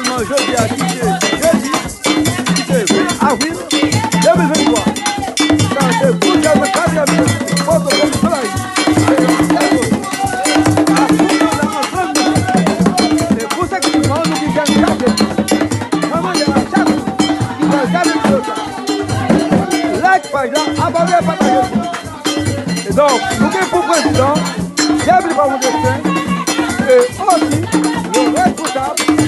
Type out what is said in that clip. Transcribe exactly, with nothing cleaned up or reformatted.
Jodi a ki se jedi, ki se ven avril de mil venntwa. Sa se pou katriyèm foto de Solay. E pou sa ki nou gen gade. Mwen mande a chak moun ki pral gade videyo sa, like paj la, abòne, pataje. E donk, nou gen pou prezidan Pierre Philippe Armand Destin, e osi, le responsab